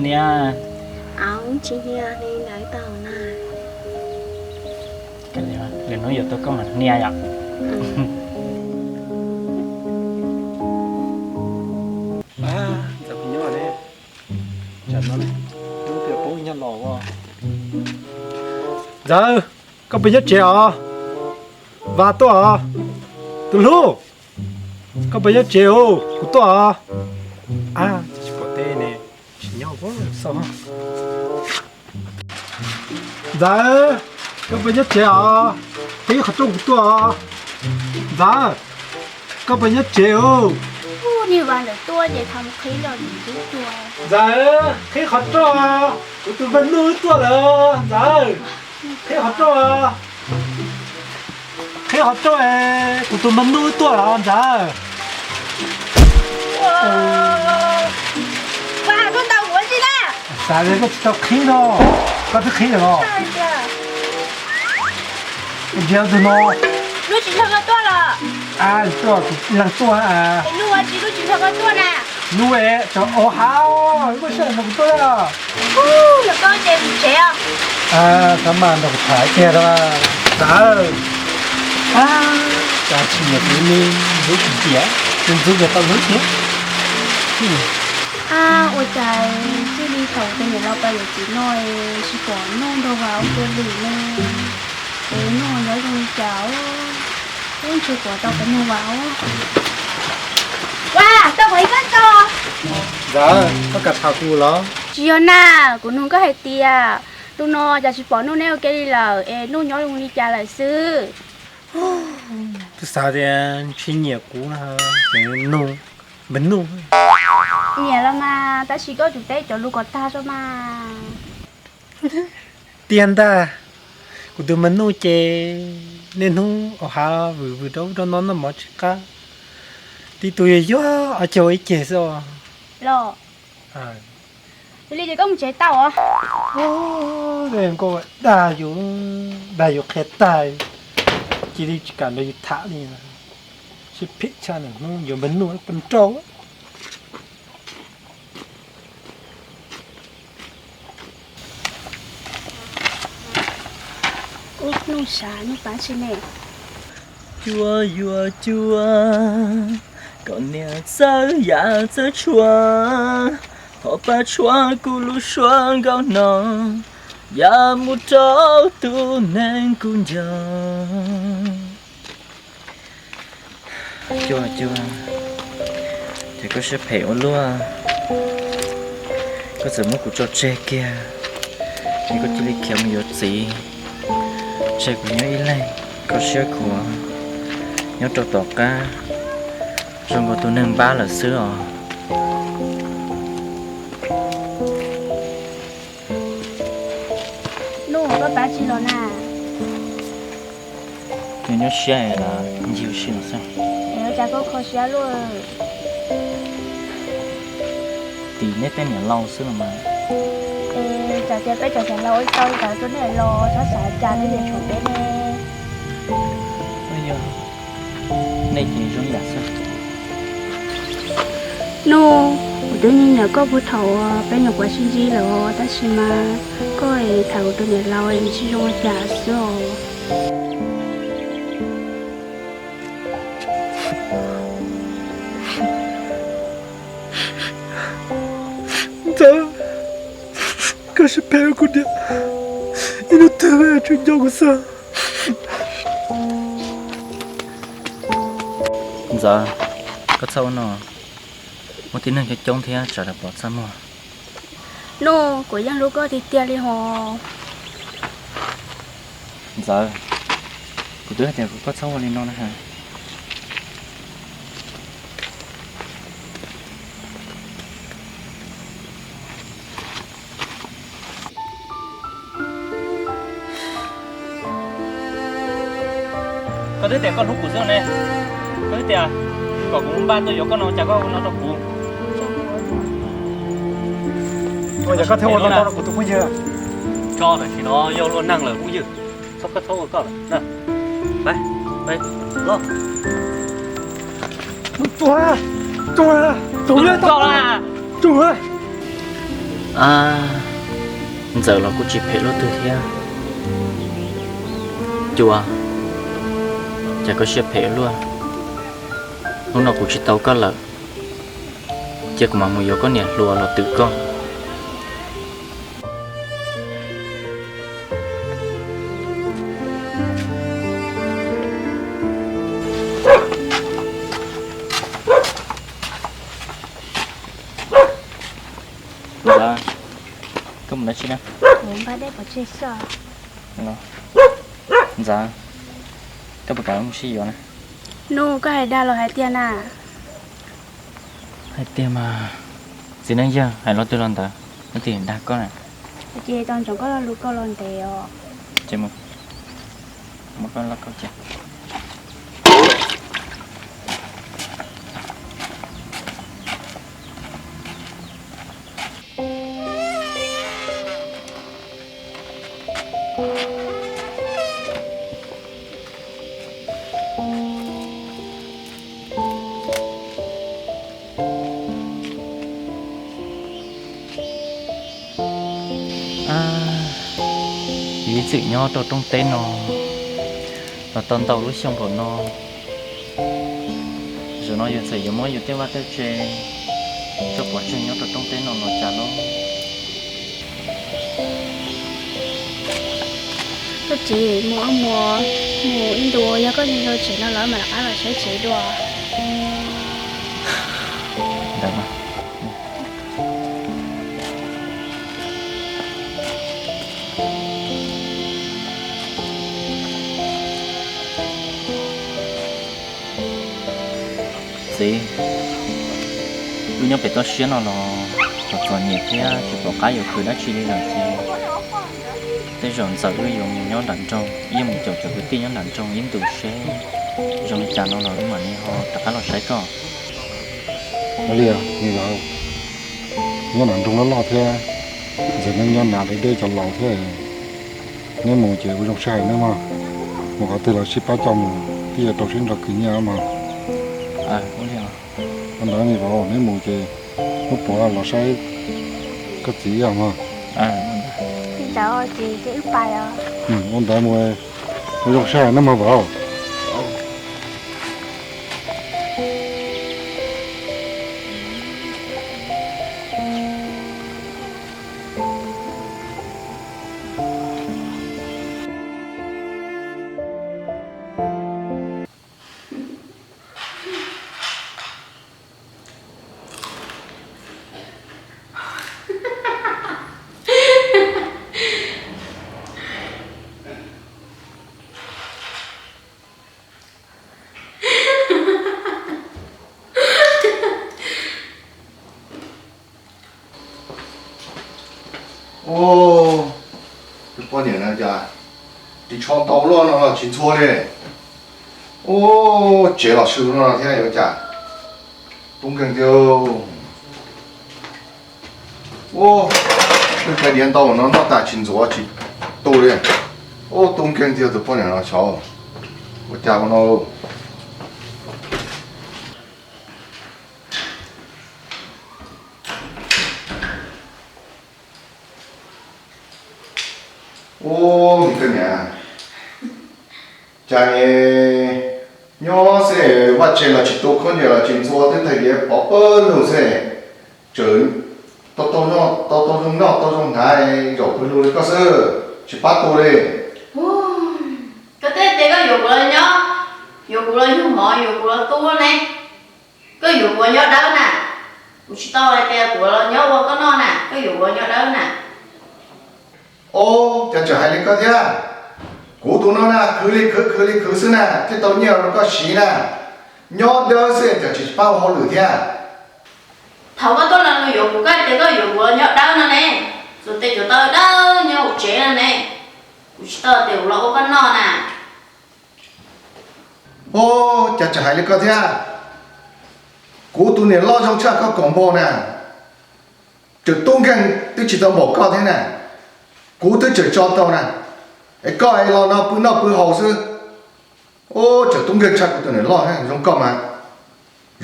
Niam, tsis niam li ntawd tau na. Lwm hnub yuav tuaj koj mam niam yom. Ntxawm, koj puas nyob tsev os? Vas tuaj os. Tus hlub, koj puas nyob tsev os? Kuv tuaj os. Tsis pom teb ne, tsis nyob xwb. Ntxawm, koj puas nyob tsev os? Qhib qhov rooj kuv tuaj os. Ntxawm, koj puas nyob tsev os? Ntxawm, qhib qhov rooj, kuv tus npawg Nuj wb tuaj lawm Ntxawm. Qhib qhov rooj os. Qhib qhov rooj es kuv tus npawg Nuj wb tuaj lawm Ntxawm. Xav li koj tsis tau qhib no, koj twb qhib lawm os. Ntsia tus no. Leej tuaj, leej tuaj. Nuj es, tsam ua hav, muaj sij hawm nrog kuv tuaj. Xav mas nrog kuv tham tiag rau Ntxawm. Cas tsis nyiam kuv li, ntxub kuv tiag, tus ntxub ces tau hlub thiab. Ab, ua cas txij li thaum tus niam laus pais yuav txiv no es tsis pom Nuj nrog Vas ua ke li ne. Es Nuj nyob zoo li cas os? Ub, ntshe kuv tau peb Nuj Vas os. Vas, tau pom ib koj tso. Ntxawm, koj kam tham kuv los? Tsis yog na, kuv nug koj hais tias tus no cas tsis pom Nuj neb ua ke li lawm es Nuj nyob zoo li cas lawm xwb. Twb xav tias ntshe nyiam kuv no, ces nug npawg Nuj. Nyiam los mas, tab sis koj tsum teb cov lus kom tag tso mas. Tiag ntag, kuv tus npawg Nuj ces niaj hnub ua hav vwm vwm rau ub rau no noj mov tsis qab, tib tug yuag yuag ob cag ua ib ceg xwb os. Los, yog li ces koj mus tsev tau os. Nkauj dag yus, dag yus qhia tag, cia li tsis kam nrog yus tham li. Sib phim tshaj, niaj hnub yuav npawg Nuj pes nrauj. Ub, Nuj sav, Nuj pab tsi ne? Cuab yuav cuab, koj niam txawb yam txawb tshuaj, thov pab tshuab kuv lub suab nkaus no, yam mus rau tus neeg kuv nco. Cuab cuab, ces koj siab phem ua luaj, koj txawm muab kuv tso tseg kiag, es koj cia li khiav mus yuav txiv, tseg kuv nyob ib leeg kho siab khuav nyob rau tom qab, zoo nkaus tus neeg npab lawm xwb os. Nuj, koj pab tsi los na? Nyob nyob siab es los ncig ua si los xwb. Es ua cas koj kho siab luaj? Tim neb tej niam laus xwb los mas. Es tsam tias peb cov niam laus ua tau li cas rau nej los txhob xav cas nej yuav tshuav peb ne. Yog, nej ces zoo yam xwb. Nuj, kuv twb nyiam nyiam koj puag thaum peb nyuam qhuav sib ntsib lawm os, tab sis mas koj es tham kuv tus niam laus es tsis zoo li cas xwb os. Ntxawm, koj siab phem kuv niam, ib hnub twg tsum nco kuv xwb. Ntxawm, koj txhob ua no, muaj tib neeg coob coob thiab tsam lawv pom txaj muag. Nuj, kuv yeej hlub koj tiag tiag li hos. Ntxawm, kuv twb hais tias kom koj txhob ua li no na has. Koj twb tias koj hlub kuv xwb ne, koj twb tias kuv Kuv npaj tuaj yuav koj no cas koj ua no rau kuv? Ua cas koj thiaj ua no rau kuv tus phooj ywg? Tso tam sim no yog luag neeg lawm phooj ywg, txhob koj txhob ua koj lawm. Los, Ntxawm los kuj tsis phem luaj twg thiab. Cua, cas koj siab phem luaj. Hnub no kuv tsis tau koj lawm, cia kuv mam mus yuav koj niam hluas los twm koj. Ntxawm, koj mus dab tsi na? Ntxawm, koj puas kam mus sib yuav na? Nus, koj hais dag los hais tiag na? Hais tiag mas, txiv neej yawg, hais lo twg los ntawd, leej twg dag koj na? Ces tau ntsoov koj lo lus koj los ntev os. Ces mus, muab koj lauj kaub cia. Yus ib txwm nyob rau roob teb no los tau ntau lub xyoo npaum no, zaum no yus txawm yuav muab yus tej vaj tej tse tso pov tseg nyob rau roob teb no los cas lub. Koj txiv, mus mus, mus ib ntus, yog koj tsis zoo tsev no los mam rov qab los saib tsev dua. Txiv, wb nyob pem toj siab no los txom txom nyem thiab tsis pom qab yuav khwv dab tsi li lawm ces tej zaum Ntxawm wb yuav mus nyob nram nroog, wb yuav mus caum cov kwv tij nyob nram nroog ib ntus seb zoo li cas no los wb mam li ho rov qab los saib koj. Ua li, nyob nram nroog loj loj thiab, ntxhais neeb nyob nram deb deb cov laus thiab, neb mus ces ua zoo sij hawm nawb mog. Mus qhov twg los sib pab coj mus, twb yuav rau siab ntso khwv nyiaj mog. Ua ntawd me vauv, neb mus ces muab puav los saib koj txiv ib yam mog. Ua ntawd mus, ua zoo sij hawm nawb mog vauv. Ub, tus poj niam no cas ris tsho ntau luaj no tsis ntxhua li. Ub, tsev los sw no thiab yuav cas. Tub nkeeg tiag. Ub, twb pais diav ntau no noj tas tsis ntxuav tsis tu li. Ub, tub nkeeg tiag tus poj niam no xyov ua cas ua no. Ub, me koj niam, cas nyob xwb vaj tse los tsis tu, khaub ncaws los tsis ntxhua, twb thaij diav pov pawg lug xwb, tseem tau zoo noj tau zoo hnav zaum pawg lug li koj xwb, tsis pab tu li. Koj twb tias koj yuav kuv los nyob, yuav kuv los yug mov, yuav kuv los tu ne. Koj yuav kuv los nyob dawb na. Kuv tsis tau hais tias kuv los nyob ua koj noj na, koj yuav kuv los nyob dawb na. Ob, cas tseem hais li koj thiab. Kuv tus no na khwv li khwv khwv li khwv xwb na thiaj tau nyiaj rau koj siv na. Nyob dawb xwb cas tsis pab ua hauj lwm thiab. Thaum koj tuaj no kuv yuav kuv, koj tias koj yuav kuv los nyob dawb no ne, txus tes cuav taw dawb nyob hauv tsev no ne. Kuv tsis tau tias kuv los ua koj noj na. Ob, cas tseem hais li koj thiab. Kuv tus niam loj zoo tshaj koj kaum npaug na, tseem tub nkeeg twb tsis tau npaum koj thiab na. Kuv twb tseem tso tau na, es koj es los no pw noj pw haus xwb. Ub, tseem tub nkeeg tshaj kuv tus niam loj zoo koj mas.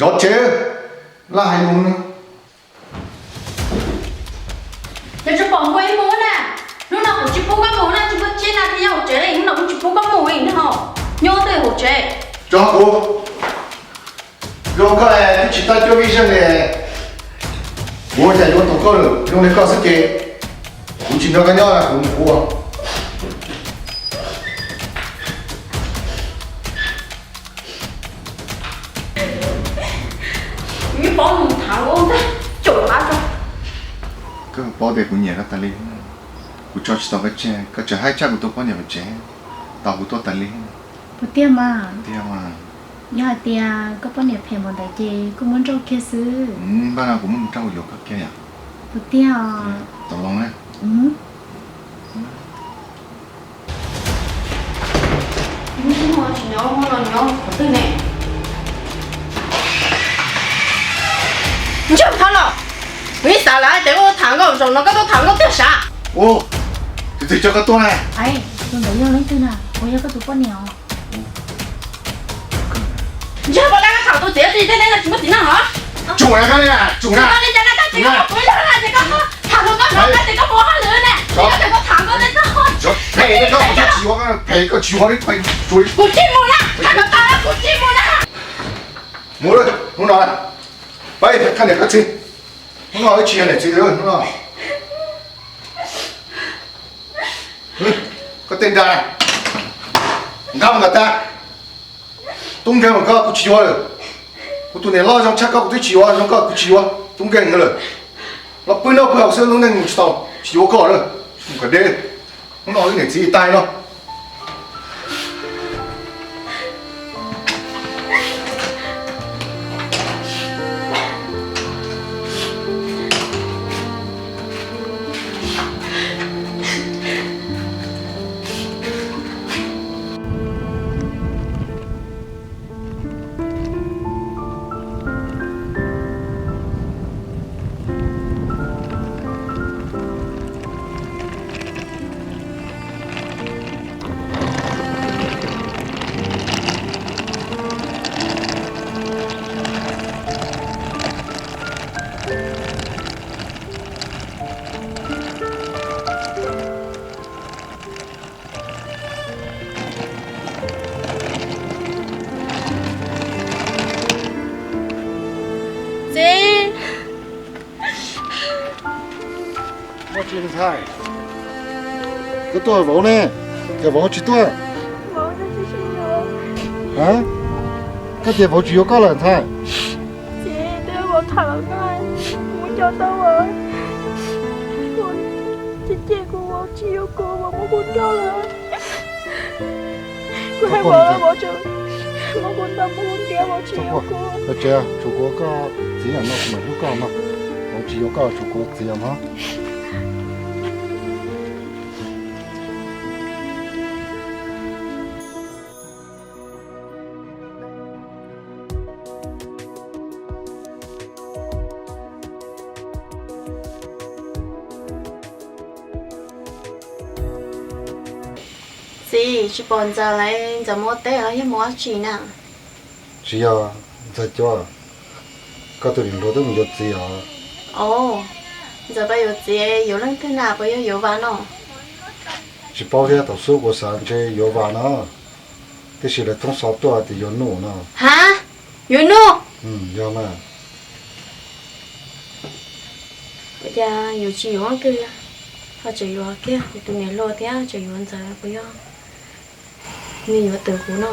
Zov tsev, laj hais lus. Yog tsis pom nqua ib mus na, hnub no kuv tsis pub koj mus na, tsis muaj tsev na, thiaj nyob hauv tsev li, hnub no kuv tsis pub koj mus li no, nyob twj hauv tsev. Tso kuv, zoo koj twb tsis tab cuab vij zeej li, kuv cas yuav tau koj lawm, zoo li koj xwb ces kuv tsis nrog koj nyob, kuv mus kuv. Koj paub tias kuv nyiam koj tas li, kuv tso tsis tau koj tseg, koj tseem haib tshaj kuv tus poj niam pem tsev, tos kuv tuaj tas li. Puas tiag mas? Tiag mas. Yog hais tias koj poj niam phem npaum ntawd ces koj muab nrauj kiag xwb. Npaj no kuv muab nws nrauj yuav koj kiag yom. Puas tiag os? Tau los na. Ntshe tsis nyob, nyob qhov twg ne? Ntshe tsis los, kuv yeej xav lawm tias koj tham nkauj, zaum no koj tuaj tham nkauj tiag sav. Tus twg coj koj tuaj na? Tus ntawd yog leej twg na? Puas yog koj tus poj niam os? Ntshe puas laj koj tham tus txiv twg tej no tsis muaj txiv neej hos? Tsum na, tsum na. Koj li cas na, koj tsis koj kuv ib leeg na, ces koj tham hluas nkauj no koj ces koj mus hauj lwm ne, koj tseem tuaj tham nkauj tej txog. Phem, koj tsis yuav, phem, koj tsis yuav li, phem, tsuav li. Kuv tsis mus na, tham nkauj tas kuv tsis mus na. Mus lawm, hnub no na, pab ib pliag kaj niam kaj txiv, hnub no wb tsis yog niam txiv li hnub no. Koj tej nra, nqa mus kom tas. Tub nkeeg mas koj kuv tsis yuav lawm. Kuv tus niam loj zoo tshaj koj kuv twb tsis yuav, zoo koj kuv tsis yuav, tub nkeeg lawm. Los pw noj pw haus xwb, lub neej mus tsis tau, tsis yuav koj lawm. Mus kom deb, hnub no wb niam txiv tag no. Txiv. Ua tsi ntxhais? Koj tuaj vauv ne, cas vauv tsis tuaj? Ha, koj tias vauv tsis yuav koj lawm ntxhais? Txiv, twb vauv tham los koj, kuv coj tau, ces ces kuv vauv tsis yuav kuv, vauv muab kuv nrauj lawm. Kuv hais vauv, vauv tseem muab kuv ntaus, muab kuv ntiab, vauv tsis yuav kuv. Tsev, tshuav kuv koj txiv yam no kuv mam hlub koj no. Vauv tsis yuav koj, tshuav kuv txiv yam no. Txiv, tsis pom Ntxawm lawm, Ntxawm mus ua teb los yog mus ua tsi na? Tsis yog, Ntxawm cov, koj tus niam hluas twb mus yuav txiv os. Os, Ntxawm pab yuav txiv, yuav leej twg na, puas yog yuav Vam no? Tsis paub thiab, thaum xub kuv xav ntshe yuav Vam no, tiam sis lawv thoob xov tuaj tias yuav Nuj no. Ha, yuav Nuj? Yog mas. Ua cas yuav tsis yuav leej twg, ho tseem yuav kiag kuv tus niam hluas thiab tseem yuav Ntxawm, puas yog nws yuav twv kuv no?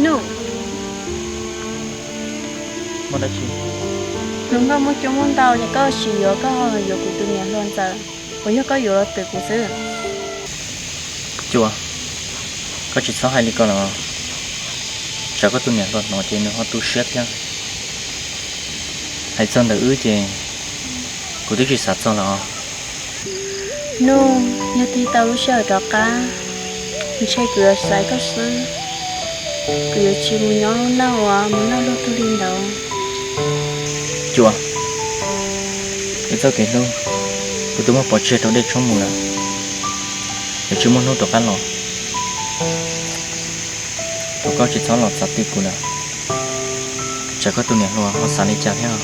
Nuj, hluas nkauj muaj coob muaj ntau ces koj tsis yuav, koj yuav kuv tus niam hluas ntxawm, puas yog koj yuav los twm kuv xwb? Cua, koj tsis txhob hais li ko los, tsam koj tus niam hluas hnov ces nws ho tu siab thiab. Hais txog ntawm wb ces kuv twb tsis xav txog lawm os. Nuj, yog tig tau lub sij hawm rov qab, ntshe kuv yuav xaiv koj xwb. Kuv yuav tsis mus nyob lub neej uas mus nrog luag tug li ntawd. Cua, wb txoj kev hlub, kuv twb muab pov tseg rau dej tshoob mus lawm, yuav tsis muaj hnub rov qab los. Thov koj tsis txhob los txav twm kuv lawm, tsam koj tus niam hluas ho xav li cas thiab.